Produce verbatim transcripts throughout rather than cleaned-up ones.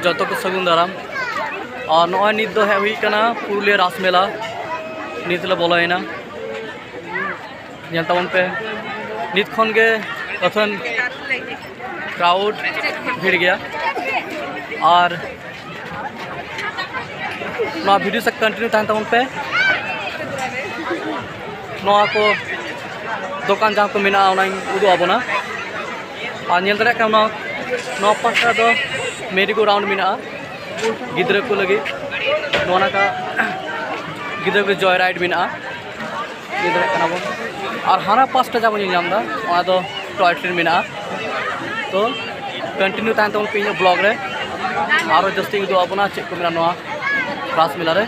ᱡᱚᱛᱚ ᱠᱚ ᱥᱟᱹᱜᱩᱱ ᱫᱟᱨᱟᱢ᱾ ᱟᱨ ᱱᱚᱜᱼᱚᱭ ᱱᱤᱛ ᱫᱚ ᱦᱮᱡ ᱦᱩᱭ ᱠᱟᱱᱟ ᱯᱩᱨᱩᱞᱤᱭᱟᱹ ᱨᱟᱥ ᱢᱮᱞᱟ᱾ ᱱᱤᱛ ᱞᱮ ᱵᱚᱞᱚᱭᱮᱱᱟ, ᱧᱮᱞ ᱛᱟᱵᱚᱱ ᱯᱮ᱾ ᱱᱤᱛ ᱠᱷᱚᱱ ᱜᱮ ᱟᱹᱛᱷᱟᱹᱱ ᱠᱨᱟᱣᱩᱰ ᱵᱷᱤᱲ ᱜᱮᱭᱟ᱾ ᱟᱨ ᱱᱚᱣᱟ ᱵᱷᱤᱰᱤᱭᱳ ᱥᱮᱫ ᱠᱚᱱᱴᱤᱱᱤᱭᱩ ᱛᱟᱦᱮᱱ ᱛᱟᱵᱚᱱ ᱯᱮ᱾ ᱱᱚᱣᱟ ᱠᱚ ᱫᱚᱠᱟᱱ ᱡᱟᱦᱟᱸ ᱠᱚ ᱢᱮᱱᱟᱜᱼᱟ, ᱚᱱᱟᱧ ᱩᱫᱩᱜ ᱟᱵᱚᱱᱟ᱾ ᱟᱨ ᱧᱮᱞ ᱫᱟᱲᱮᱭᱟᱜ ᱠᱟᱱᱟ, ᱱᱚᱣᱟ, ᱱᱚᱣᱟ ᱯᱟᱥᱴᱟ ᱫᱚ ᱢᱮᱨᱤ ᱜᱳ ᱨᱟᱣᱩᱱᱰ ᱢᱮᱱᱟᱜᱼᱟ ᱜᱤᱫᱽᱨᱟᱹ ᱠᱚ ᱞᱟᱹᱜᱤᱫ᱾ ᱱᱚᱣᱟ ᱱᱟᱠᱟ ᱜᱤᱫᱽᱨᱟᱹ ᱠᱚ ᱡᱚᱭ ᱨᱟᱭᱤᱰ ᱢᱮᱱᱟᱜᱼᱟ, ᱧᱮᱞ ᱫᱟᱲᱮᱭᱟᱜ ᱠᱟᱱᱟ ᱵᱚᱱ᱾ ᱟᱨ ᱦᱟᱱᱟ ᱯᱟᱥᱴᱟ ᱡᱟᱦᱟᱸ ᱵᱚᱱ ᱧᱮᱞ ᱧᱟᱢ ᱮᱫᱟ, ᱚᱱᱟ ᱫᱚ ᱴᱚᱭ ᱴᱨᱮᱱ ᱢᱮᱱᱟᱜᱼᱟ᱾ ᱛᱚ, ᱠᱚᱱᱴᱤᱱᱤᱭᱩ ᱛᱟᱦᱮᱱ ᱛᱟᱵᱚᱱ ᱯᱮ ᱤᱧᱟᱹᱜ ᱵᱞᱚᱜ ᱨᱮ, ᱟᱨᱚ ᱡᱟᱹᱥᱛᱤ ᱩᱫᱩᱜ ᱟᱵᱚᱱᱟ ᱪᱮᱫ ᱠᱚ ᱢᱮᱱᱟᱜᱼᱟ ᱱᱚᱣᱟ ᱨᱟᱥ ᱢᱮᱞᱟ ᱨᱮ᱾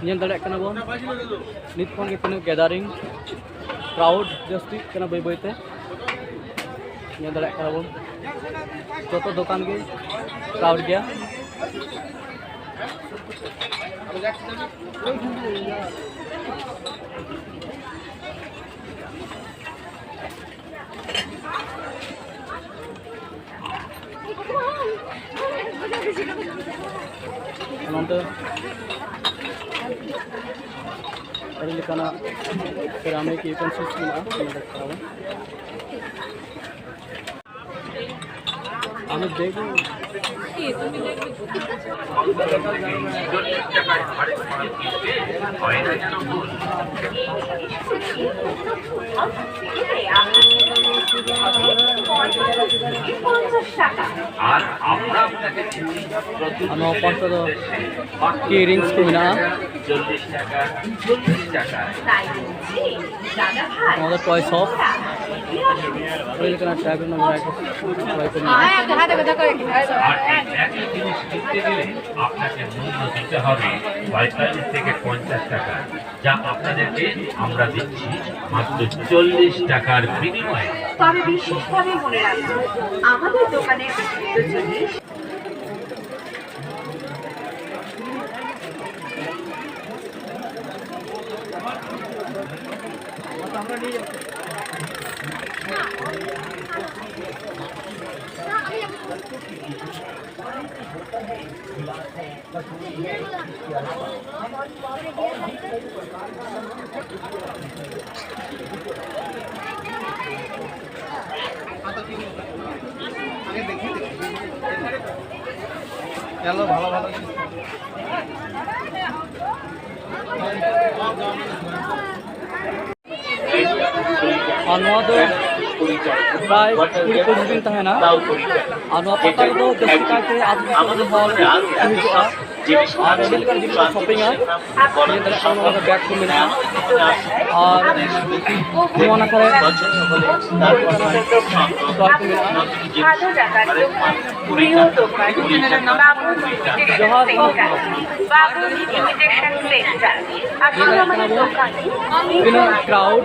ᱧᱮᱞ ᱫᱟᱲᱮᱭᱟᱜ ᱠᱟᱱᱟ ᱵᱚᱱ ᱱᱤᱛ ᱠᱷᱚᱱ ᱜᱮ ᱛᱤᱱᱟᱹᱜ ᱜᱮᱫᱟᱨᱤᱝ, ᱠᱨᱟᱣᱩᱰ ᱡᱟᱹᱥᱛᱤᱜ ᱠᱟᱱᱟ ᱵᱟᱹᱭ ᱵᱟᱹᱭ ᱛᱮ᱾ ᱧᱮᱞ ᱫᱟᱲᱮᱭᱟᱜ ᱠᱟᱱᱟ ᱵᱚᱱ ᱡᱚᱛᱚ ᱫᱚᱠᱟᱱ ᱜᱮ ᱠᱨᱟᱣᱩᱰ ᱜᱮᱭᱟ᱾ ᱱᱚᱱᱛᱮ ᱟᱹᱰᱤ ᱞᱮᱠᱟᱱᱟᱜ ceramic utensils ᱢᱮᱱᱟᱜᱼᱟ, ᱧᱮᱞ ᱫᱟᱲᱮᱭᱟᱜ ᱠᱟᱱᱟ ᱵᱚᱱ᱾ ᱟᱢ ᱫᱮᱠᱷ᱾ ᱟᱨ ᱱᱚᱣᱟ ᱯᱟᱥᱴᱟ ᱫᱚ ᱠᱤ ᱨᱤᱝᱥ ᱠᱚ ᱢᱮᱱᱟᱜᱼᱟ᱾ ᱪᱚᱞᱞᱤᱥ ᱴᱟᱠᱟ, ᱪᱚᱞᱞᱤᱥ ᱴᱟᱠᱟ᱾ ᱱᱚᱣᱟ ᱫᱚ টয় শপ। ᱟᱹᱰᱤ ᱞᱮᱠᱟᱱᱟᱜ type ᱨᱮᱱᱟᱜ variety টয় ᱠᱚ ᱢᱮᱱᱟᱜᱼᱟ। আর এই একই জিনিস কিনতে গেলে আপনাকে মূল্য দিতে হবে পঁয়তাল্লিশ থেকে পঞ্চাশ টাকা, যা আপনাদেরকে আমরা দিচ্ছি মাত্র চল্লিশ টাকার বিনিময়ে। তবে বিশেষভাবে মনে রাখবেন, আমাদের দোকানের বিক্রিত জিনিস গেল ভালো ভালো। ᱟᱨ ᱱᱚᱣᱟ ᱫᱚ ᱯᱨᱟᱭ ᱠᱩᱲᱤ ᱯᱚᱸᱪᱤᱥ ᱫᱤᱱ ᱛᱟᱦᱮᱱᱟ᱾ ᱟᱨ ᱱᱚᱣᱟ ᱯᱟᱛᱟ ᱨᱮᱫᱚ ᱡᱟᱹᱥᱛᱤ ᱠᱟᱭᱛᱮ ᱟᱹᱛᱩ ᱫᱤᱥᱚᱢ ᱨᱮᱱ ᱦᱚᱲ ᱠᱚ ᱦᱤᱡᱩᱜᱼᱟ᱾ ᱟᱨ ᱟᱹᱰᱤ ᱞᱮᱠᱟᱱ ᱡᱤᱱᱤᱥ ᱠᱚ ᱥᱚᱯᱤᱝᱟ᱾ ᱧᱮᱞ ᱫᱟᱲᱮᱭᱟᱜ ᱠᱟᱱᱟ, ᱱᱚᱣᱟ ᱠᱚᱨᱮ ᱵᱮᱜᱽ ᱠᱚ ᱢᱮᱱᱟᱜᱼᱟ᱾ ᱟᱨ ᱱᱚᱣᱟ ᱱᱟᱠᱷᱟ ᱨᱮ ᱴᱚᱭ ᱠᱚ ᱢᱮᱱᱟᱜᱼᱟ᱾ ᱡᱚᱦᱟᱨ, ᱡᱚᱦᱟᱨ᱾ ᱧᱮᱞ ᱫᱟᱲᱮᱭᱟᱜ ᱠᱟᱱᱟ ᱵᱚᱱ ᱛᱤᱱᱟᱹᱜ ᱠᱨᱟᱣᱩᱰ᱾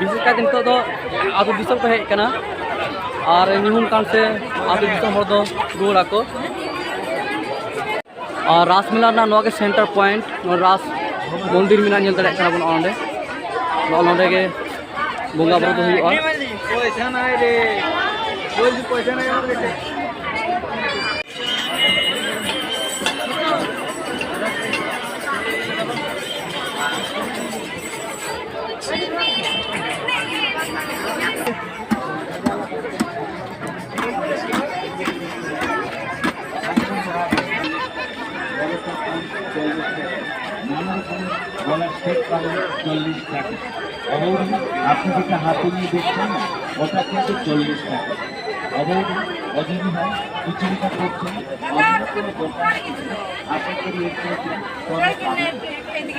ᱵᱤᱥᱮᱥ ᱠᱟᱭᱛᱮ ᱱᱤᱛᱚᱜ ᱫᱚ ᱟᱹᱛᱩ ᱫᱤᱥᱚᱢ ᱠᱚ ᱦᱮᱡ ᱟᱠᱟᱱᱟ᱾ ᱟᱨ ᱧᱩᱦᱩᱢ ᱠᱟᱱ ᱥᱮ ᱟᱹᱛᱩ ᱫᱤᱥᱚᱢ ᱦᱚᱲ ᱫᱚ ᱨᱩᱣᱟᱹᱲ ᱟᱠᱚ᱾ ᱟᱨ ᱨᱟᱥ ᱢᱮᱞᱟ ᱨᱮᱱᱟᱜ ᱱᱚᱣᱟ ᱜᱮ ᱥᱮᱱᱴᱟᱨ ᱯᱚᱭᱮᱱᱴ, ᱱᱚᱣᱟ ᱨᱟᱥ ᱢᱚᱱᱫᱤᱨ ᱢᱮᱱᱟᱜᱼᱟ, ᱧᱮᱞ ᱫᱟᱲᱮᱭᱟᱜ ᱠᱟᱱᱟ ᱵᱚᱱ ᱱᱚᱜᱼᱚ ᱱᱚᱰᱮ᱾ ᱱᱚᱜᱼᱚ ᱱᱚᱰᱮ ᱜᱮ ᱵᱚᱸᱜᱟ ᱵᱩᱨᱩ ᱫᱚ ᱦᱩᱭᱩᱜᱼᱟ᱾ নানা রকমের গলার সেট পাবেন চল্লিশ টাকা। অবৌদি, আপনি যেটা হাতে নিয়ে দেখছেন না, ওটা কিন্তু চল্লিশ টাকা। অবৌদি, অজনী ভাই, কিছু যেটা করছেন, অন্য কোনো দোকান থেকে আপনাকে নিয়ে এসেছেন, কোনো দাম নেই।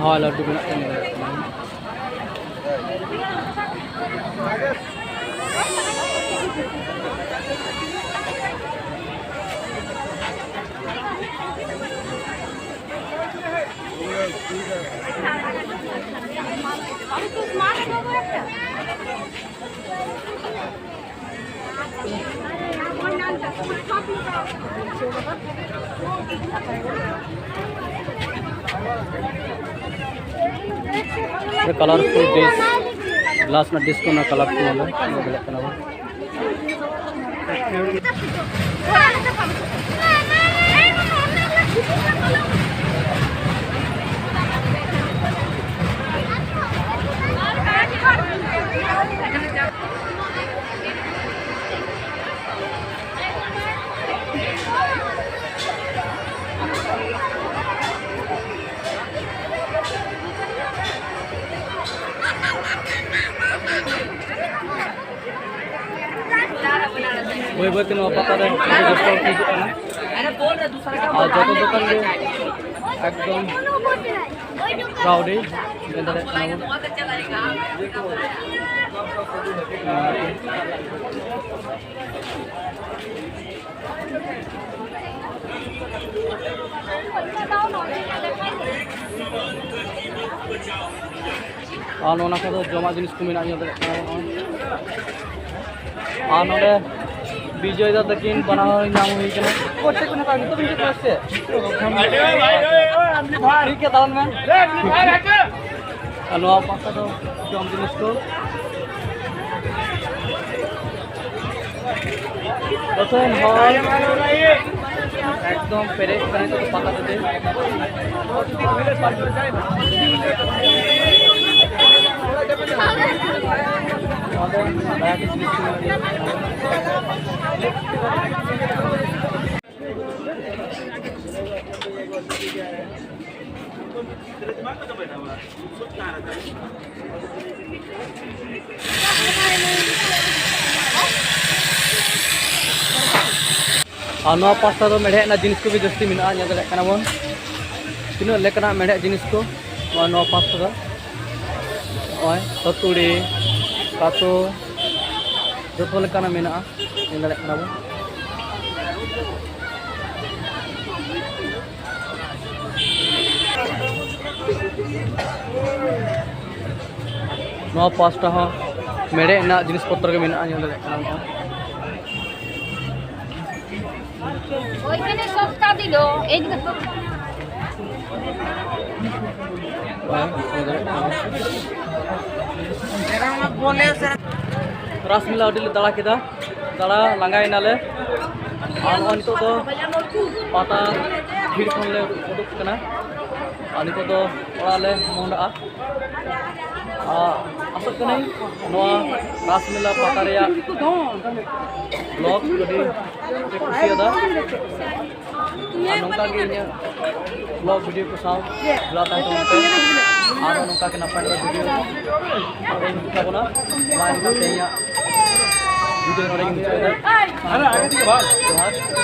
ᱦᱳᱭ, ᱞᱟᱹᱰᱩ ᱢᱮᱱᱟᱜ ᱛᱟᱹᱞᱤᱧᱟ᱾ ᱠᱟᱞᱟᱨᱯᱷᱩᱞ ᱰᱤᱥ, ᱜᱞᱟᱥ ᱨᱮᱱᱟᱜ ᱰᱤᱥ ᱠᱚ ᱚᱱᱟ ᱠᱟᱞᱟᱨ ᱠᱚ ᱧᱮᱞ ᱧᱮᱞᱚᱜ ᱠᱟᱱᱟ ᱵᱚᱱ᱾ ᱵᱟᱹᱭ ᱵᱟᱹᱭ ᱛᱮ ᱱᱚᱣᱟ ᱯᱟᱛᱟ ᱨᱮ ᱟᱹᱰᱤ ᱡᱳᱨ ᱦᱚᱲ ᱠᱚ ᱦᱤᱡᱩᱜ ᱠᱟᱱᱟ᱾ ᱟᱨ ᱡᱚᱛᱚ ᱫᱚᱠᱟᱱ ᱜᱮ ᱮᱠᱫᱚᱢ crowded, ᱧᱮᱞ ᱫᱟᱲᱮᱭᱟᱜ ᱠᱟᱱᱟ ᱵᱚᱱ᱾ ᱟᱨ ᱱᱚᱣᱟ ᱠᱚᱫᱚ ᱡᱚᱢᱟᱜ ᱡᱤᱱᱤᱥ ᱠᱚ ᱢᱮᱱᱟᱜᱼᱟ, ᱧᱮᱞ ᱫᱟᱲᱮᱭᱟᱜ ᱠᱟᱱᱟ ᱵᱚᱱ᱾ ᱟᱨ ᱱᱚᱰᱮ ᱵᱤᱡᱚᱭ ᱫᱟ ᱛᱟᱹᱠᱤᱱ ᱵᱟᱱᱟ ᱦᱚᱲ ᱧᱟᱢ ᱦᱩᱭ ᱠᱟᱱᱟ᱾ ᱠᱚ ᱪᱮᱫ ᱠᱚ ᱱᱚᱝᱠᱟ ᱡᱚᱛᱚ ᱵᱤᱱ ᱪᱮᱫ ᱠᱚ ᱥᱮ? ᱴᱷᱤᱠ ᱜᱮᱭᱟ, ᱛᱟᱦᱚᱞᱮ ᱢᱮ᱾ ᱟᱨ ᱱᱚᱣᱟ ᱯᱟᱥᱴᱟ ᱫᱚ ᱡᱚᱢ ᱡᱤᱱᱤᱥ ᱠᱚ᱾ ᱯᱨᱚᱛᱷᱚᱢ ᱦᱚᱲ ᱮᱠᱫᱚᱢ ᱯᱮᱨᱮᱡ ᱠᱟᱱᱟ ᱱᱤᱛᱚᱜ ᱫᱚ ᱯᱟᱛᱟ ᱴᱟᱺᱰᱤ᱾ ᱱᱚᱰᱮ ᱫᱟᱭᱟ ᱠᱤᱪᱷᱩ ᱟᱨ ᱱᱚᱣᱟ ᱯᱟᱥᱴᱟ ᱫᱚ ᱢᱮᱲᱦᱮᱫ ᱨᱮᱱᱟᱜ ᱡᱤᱱᱤᱥ ᱠᱚᱜᱮ ᱡᱟᱹᱥᱛᱤ ᱢᱮᱱᱟᱜᱼᱟ, ᱧᱮᱞ ᱫᱟᱲᱮᱭᱟᱜ ᱠᱟᱱᱟ ᱵᱚᱱ᱾ ᱛᱤᱱᱟᱹᱜ ᱞᱮᱠᱟᱱᱟᱜ ᱢᱮᱲᱦᱮᱫ ᱡᱤᱱᱤᱥ ᱠᱚ ᱱᱚᱣᱟ, ᱱᱚᱣᱟ ᱯᱟᱥᱴᱟ ᱫᱚ᱾ ᱱᱚᱜᱼᱚᱭ ᱦᱟᱹᱛᱩᱲᱤ, ᱠᱟᱛᱚ, ᱡᱚᱛᱚ ᱞᱮᱠᱟᱱᱟᱜ ᱢᱮᱱᱟᱜᱼᱟ, ᱧᱮᱞ ᱫᱟᱲᱮᱭᱟᱜ ᱠᱟᱱᱟ ᱵᱚᱱ᱾ ᱱᱚᱣᱟ ᱯᱟᱥᱴᱟ ᱦᱚᱸ ᱢᱮᱲᱦᱮᱫ ᱨᱮᱱᱟᱜ ᱡᱤᱱᱤᱥ ᱯᱚᱛᱨᱚ ᱜᱮ ᱢᱮᱱᱟᱜᱼᱟ, ᱧᱮᱞ ᱫᱟᱲᱮᱭᱟᱜ ᱠᱟᱱᱟ ᱵᱚᱱ᱾ ওইখানে সস্তা দিল, এই দিকে তো। ᱨᱟᱥ ᱢᱮᱞᱟ ᱟᱹᱰᱤ ᱞᱮ ᱫᱟᱬᱟ ᱠᱮᱫᱟ, ᱫᱟᱬᱟ ᱞᱟᱸᱜᱟᱭᱮᱱᱟᱞᱮ᱾ ᱟᱨ ᱱᱚᱜᱼᱚᱭ ᱱᱤᱛᱚᱜ ᱫᱚ ᱯᱟᱛᱟ ᱵᱷᱤᱲ ᱠᱷᱚᱱ ᱞᱮ ᱩᱰᱩᱠ ᱠᱟᱱᱟ᱾ ᱟᱨ ᱱᱤᱛᱚᱜ ᱫᱚ ᱚᱲᱟᱜ ᱞᱮ ᱢᱚᱦᱰᱟᱜᱼᱟ᱾ ᱟᱨ ᱟᱥᱚᱜ ᱠᱟᱹᱱᱟᱹᱧ ᱱᱚᱣᱟ ᱨᱟᱥ ᱢᱮᱞᱟ ᱯᱟᱛᱟ ᱨᱮᱭᱟᱜ vlog ᱟᱹᱰᱤ ᱯᱮ ᱠᱩᱥᱤᱭᱟᱫᱟ᱾ ᱟᱨ ᱱᱚᱝᱠᱟ ᱜᱮ ᱤᱧᱟᱹᱜ vlog video ᱠᱚ ᱥᱟᱶ ᱡᱚᱲᱟᱣ ᱛᱟᱦᱮᱱ ᱛᱟᱵᱚᱱ ᱯᱮ᱾ ᱟᱨᱦᱚᱸ ᱱᱚᱝᱠᱟ ᱜᱮ ᱱᱟᱯᱟᱭ ᱱᱟᱯᱟᱭ video ᱟᱨᱦᱚᱸ ᱦᱤᱡᱩᱜ ᱛᱟᱵᱚᱱᱟ᱾ ᱢᱟ ᱮᱱᱠᱷᱟᱱ ᱛᱮᱦᱮᱧᱟᱜ video ᱱᱚᱰᱮ ᱜᱮ ᱢᱩᱪᱟᱹᱫ ᱮᱫᱟ᱾ ᱡᱚᱦᱟᱨ᱾